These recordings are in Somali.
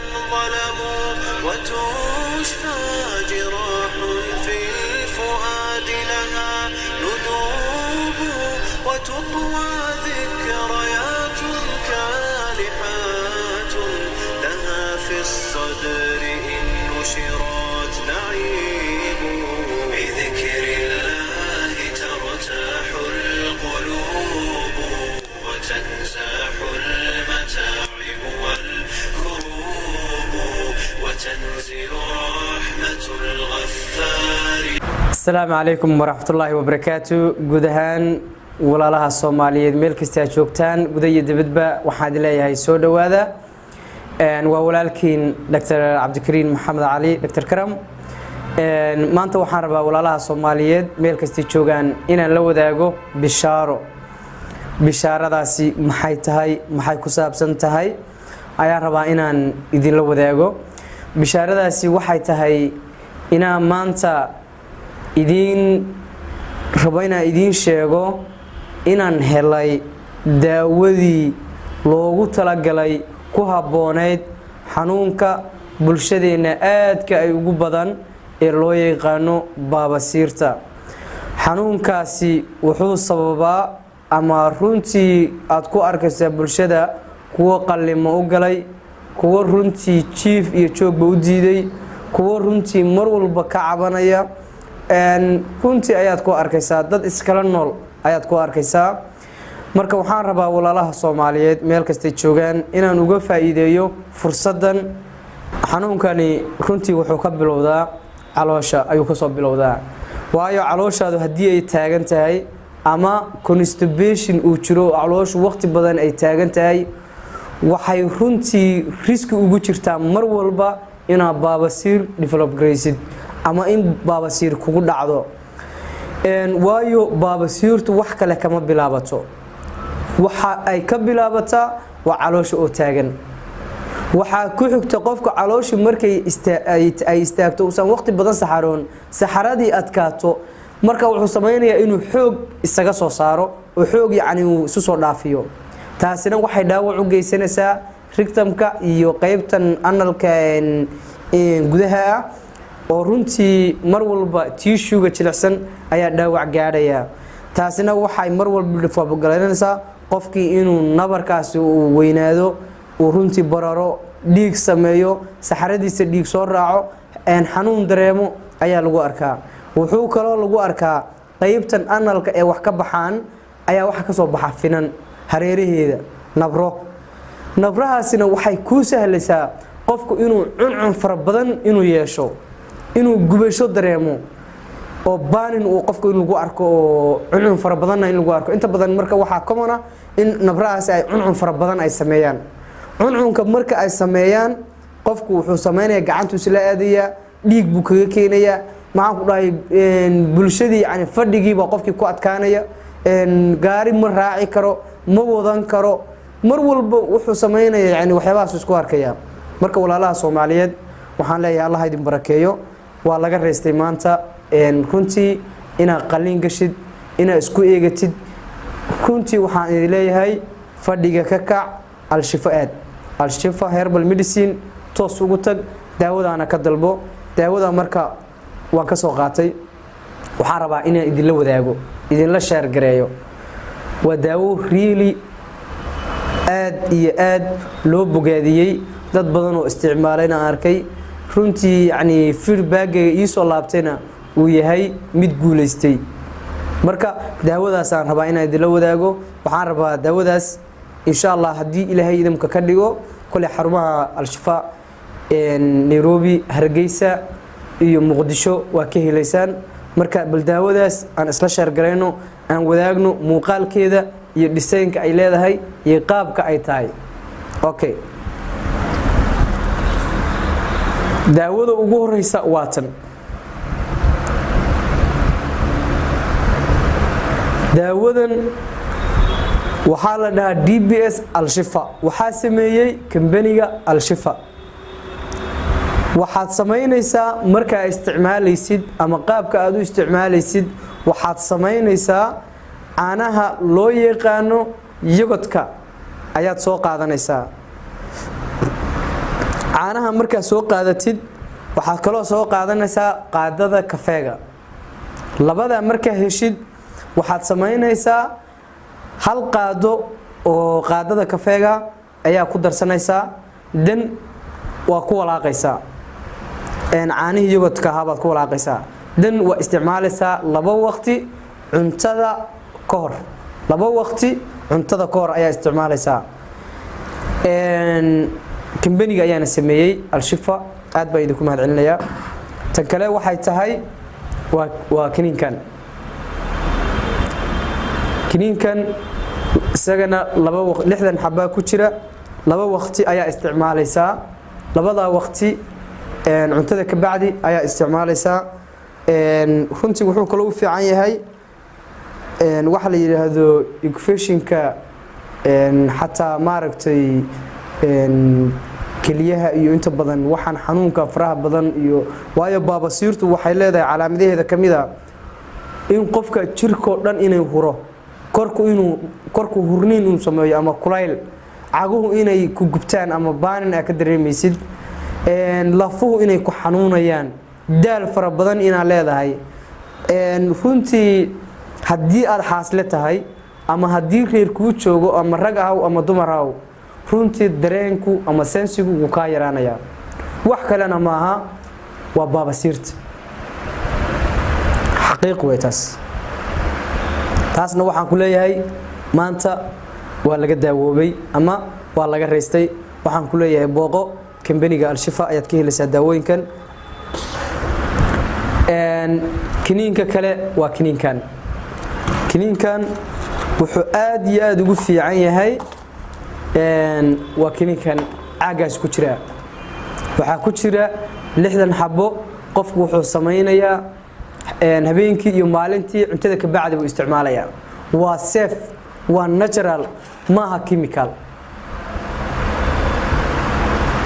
من ظلموا وتشفى جراح في الفؤاد لها ندوب وتطوى ذكريات كالحات لها في الصدر إن نشرت نعيب. بذكر الله ترتاح القلوب وتنزاح المتاعب والكروب وتنزل رحمة الغفار. Asalaamu calaykum waraxmatullaahi wabarakaatu. Guud ahaan walaalaha Soomaaliyeed meel kasta aad joogtaan, guda iyo dibadba, waxaan idin leeyahay soo dhowaada. Waa walaalkiin Dr Cabdikariin Maxamed Cali, Dr Karam. Maanta waxaan rabaa walaalaha Soomaaliyeed meel kastay joogaan inaan la wadaago bishaaro. Bishaaradaasi maxay tahay, maxay ku saabsan tahay, ayaan rabaa inaan idinla wadaago. Bishaaradaasi waxay tahay inaan maanta idiin rabo inaan idiin sheego inaan helay daawadii loogu talagalay, ku habboonayd xanuunka bulshadeenna aadka ay ugu badan ee loo yaqaano baabasiirta. Xanuunkaasi wuxuu sababaa ama runtii aad ku arkaysaa bulshada kuwo qallimo u galay, kuwo runtii jiif iyo joogba u diiday, kuwo runtii mar walba ka cabanaya. Runtii ayaad ku arkaysaa dad iskala nool ayaad ku arkaysaa. Marka waxaan rabaa walaalaha Soomaaliyeed meel kastay joogaan inaan uga faa'iideeyo fursaddan. Xanuunkani runtii wuxuu ka bilowdaa caloosha ayuu kasoo bilowdaa, waayo calooshaadu haddii ay taagan tahay ama constipation uu jiro, calooshu waqti badan ay taagan tahay, waxay runtii risk ugu jirtaa mar walba inaad baabasiir develop garaysid ama in baabasiir kugu dhacdo. Waayo baabasiirtu wax kale kama bilaabato, waxa ay ka bilaabataa waa caloosha oo taagan. Waxaa ku xigta qofka calooshi markay ay istaagto, uusan waqti badan saxaroon, saxaradii adkaato, marka wuxuu samaynayaa inuu xoog isaga soo saaro oo xoog yacni uu isu soo dhaafiyo. Taasina waxay dhaawac u geysanaysaa rectumka iyo qeybtan analka gudaha ah, oo runtii mar walba tissuega jilicsan ayaa dhaawac gaadhaya. Taasina waxay mar walba dhifagalanaysaa qofkii inuu nabarkaasi uu weynaado, uu runtii bararo, dhiig sameeyo, saxaradiisa dhiig soo raaco, xanuun dareemo ayaa lagu arkaa. Wuxuu kaloo lagu arkaa qeybtan analka ee wax ka baxaan ayaa waxa kasoo baxa finan hareeraheeda, nabro. Nabrahaasina waxay kuu sahlaysaa qofku inuu cuncun fara badan inuu yeesho, inuu gubasho dareemo oo burning uu qofku in lagu arko, oo cuncun fara badanna in lagu arko inta badan. Marka waxaa common ah in nabrahaasi ay cuncun fara badan ay sameeyaan. Cuncunka marka ay sameeyaan, qofku wuxuu sameynaya gacantu isla aadayaa, dhiig buu kaga keenayaa. Maxaan ku dhahay, bulshadii yani fadhigiibaa qofkii ku adkaanaya, gaari ma raaci karo, ma wadan karo, mar walba wuxuu sameynaya yani waxyaabahaas isku arkaya. Marka walaalaha Soomaaliyeed waxaan leeyahay, Allah idin barakeeyo, waa laga raystay maanta. Runtii inaad qalliin gashid, inaad isku eegatid, runtii waxaan idin leeyahay fadhiga ka kac, Al-Shifa aad, Al-Shifa Herbal Medicine toos ugu tag, daawadaana ka dalbo. Daawada marka waan ka soo qaatay, waxaan rabaa inaan idinla wadaago, idinla share gareeyo. Waa daawo really aad iyo aad loo bogaadiyey, dad badan oo isticmaalayna aan arkay. Runtii yacni feedbackgayga iisoo laabtayna uu yahay mid guulaystay. Marka daawadaasaan rabaa inaan idinla wadaago. Waxaan rabaa daawadaas, insha Allah, haddii Ilaahay idamka ka dhigo, kole xarumaha Al-Shifaa Nairobi, Hargeysa iyo Muqdisho waa ka helaysaan. Marka bal daawadaas aan isla share garayno, aan wadaagno muuqaalkeeda iyo designka ay leedahay iyo qaabka ay tahay. Okay, daawada ugu horeysa waa tan. Daawadan waxaa la dhahaa DBS Al-Shifa, waxaa sameeyey kambaniga Al-Shifa. Waxaad samaynaysaa markaa isticmaalaysid ama qaabka aad u isticmaalaysid, waxaad samaynaysaa caanaha loo yaqaano yogurtka ayaad soo qaadanaysaa. Caanaha markaad soo qaadatid, waxaad kaloo soo qaadanaysaa qaadada kafeega. Labada markaa heshid, waxaad samaynaysaa hal qaado oo qaadada kafeega ayaa ku darsanaysaa, dan waa ku walaaqaysaa. Caanihii yogurtka ahaa baad ku walaaqaysaa, dan waa isticmaalaysaa 2 waqti cuntada ka hor. 2 waqti cuntada ka hor ayaa isticmaalaysaa. Kambaniga ayaana sameeyey, Al-Shifa. Aad baan idinku mahad celinayaa. Tan kale waxay tahay waa kiniinkan. Kiniinkan isagana laba 60 xabaa ku jira. 2 waqti ayaa isticmaalaysaa. Labadaa waqti cuntada ka bacdi ayaa isticmaalaysaa. Runtii wuxuu kaloo u fiican yahay waxa la yidhaahdo infectionka, xataa maaragtay keliyaha iyo inta badan waxaan xanuunka faraha badan iyo, waayo baabasiirtu waxay leedahay calaamadaheeda ka mid a in qofka jirkoo dhan inay huro, korku inuu korku hurniin uu sameeyo ama kulayl, caguhu inay ku gubtaan ama baanin aa ka dareemaysid, lafuhu inay ku xanuunayaan, daal fara badan inaad leedahay. Runtii haddii aada xaasle tahay ama haddii reer kuu joogo, ama rag ahaw ama dumar ahaw, runtii dareenku ama sensigu wuu kaa yaraanayaa. Wax kalena maaha, waa baabasiirta. Xaqiiq wey taas. Taasna waxaan ku leeyahay maanta waa laga daawoobay ama waa laga raystay. Waxaan ku leeyahay booqo kambaniga Al-Shifa, ayaad ka helaysaa daawooyinkan. Kiniinka kale waa kiniinkan. Kiniinkan wuxuu aad iyo aada ugu fiican yahay, waa kiniinkan caagaas ku jira. Waxaa ku jira 60 xabo. Qofku wuxuu samaynayaa habeenkii iyo maalintii cuntada ka bacdi buu isticmaalayaa. Waa safe, waa natural, maaha chemical.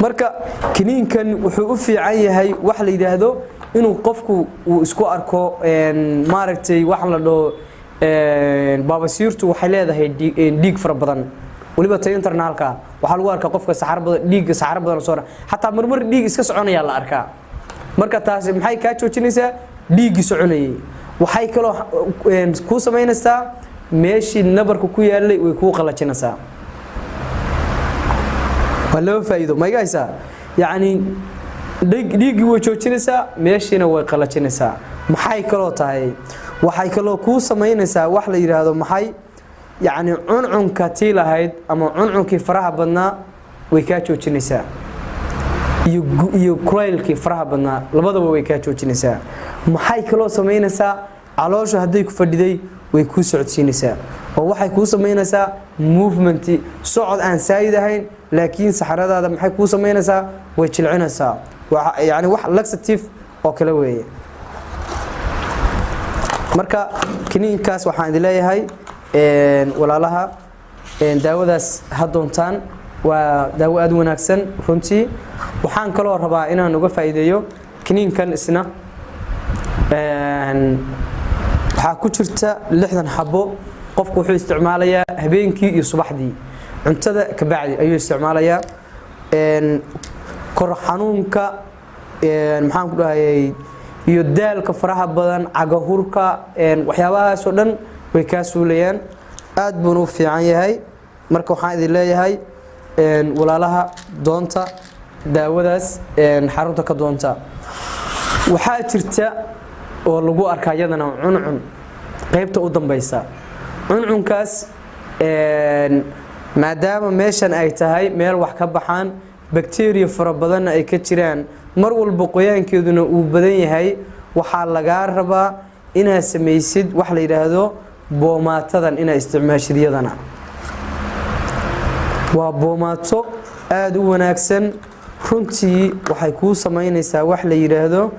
Marka kiniinkan wuxuu u fiican yahay wax la yidhaahdo inuu qofku uu isku arko maaragtay waxa la dhaho baabasiirtu waxay leedahay dhiig fara badan, weliba ta internalka. Waxaa lagu arkaa qofka saxaro badan, dhiig saxaro badan soo, xataa marmar dhiig iska soconayaa la arkaa. Marka taasi maxay kaa joojinaysaa? Dhiiggii soconayay. Waxay kaloo kuu samaynaysaa meeshii nabarka ku yaalay way kuu qalajinaysaa. Waa laba faa'iido, ma iga haysaa? Yacni dhiiggii way joojinaysaa, meeshiina way qalajinaysaa. Maxay kaloo tahay? Waxay kaloo kuu samaynaysaa wax la yidhaahdo maxay, yacni cuncunka tii lahayd ama cuncunkii faraha badnaa way kaa joojinaysaa, iyo kulaylkii faraha badnaa, labadaba way kaa joojinaysaa. Maxay kaloo samaynaysaa? Caloosha hadday ku fadhiday way kuu socodsiinaysaa, oo waxay kuu samaynaysaa movement, socod aan saayid ahayn, laakiin saxaradaada maxay kuu samaynaysaa? Way jilcinaysaa. Yani wax laxative oo kale weeye. Marka kiniinkaas waxaan idin leeyahay, walaalaha, daawadaas ha doontaan. Waa daawo aada u wanaagsan runtii. Waxaan kaloo rabaa inaan uga faa'iideeyo kiniinkan isna. Waxaa ku jirta 60 xabo. Qofku wuxuu isticmaalayaa habeenkii iyo subaxdii cuntada ka bacdi ayuu isticmaalayaa. Kor xanuunka, maxaan ku dhahayay, iyo daalka faraha badan, cagahurka, waxyaabahaasoo dhan way kaa suulayaan. Aad buuna u fiican yahay. Marka waxaan idin leeyahay, walaalaha, doonta daawadaas, xarunta ka doonta. Waxaa jirta oo lagu arkaa iyadana cuncun qaybta u dambaysa. Cuncunkaas, maadaama meeshan ay tahay meel wax ka baxaan, bacteria fara badanna ay ka jiraan, mar walba qoyaankeeduna uu badan yahay, waxaa lagaa rabaa inaad samaysid wax la yidhaahdo boomaatadan, inaad isticmaashid. Iyadana waa boomaato aada u wanaagsan runtii. Waxay kuu samaynaysaa wax la yidhaahdo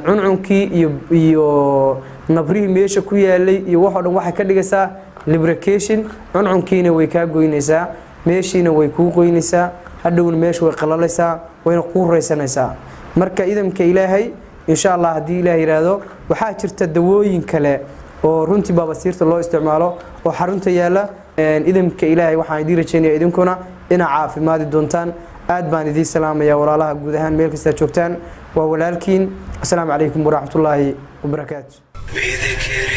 cuncunkii iyo nabrihii meesha ku yaalay iyo waxoo dhan waxay ka dhigaysaa lubrication. Cuncunkiina way kaa goynaysaa, meeshiina way kuu qoynaysaa, hadhowna meesha way qalalaysaa, wayna kuu raysanaysaa. Marka idamka Ilaahay, insha Allah, haddii Ilaah yidhaahdo, waxaa jirta dawooyin kale oo runtii baabasiirta loo isticmaalo oo xarunta yaalla. Idamka Ilaahay waxaan idiin rajaynaya idinkuna inaa caafimaadi doontaan. Aad baan idiin salaamaya walaalaha guud ahaan meel kasta joogtaan. Waa walaalkiin. Asalaamu calaykum waraxmatullaahi wabarakaatu. بذكر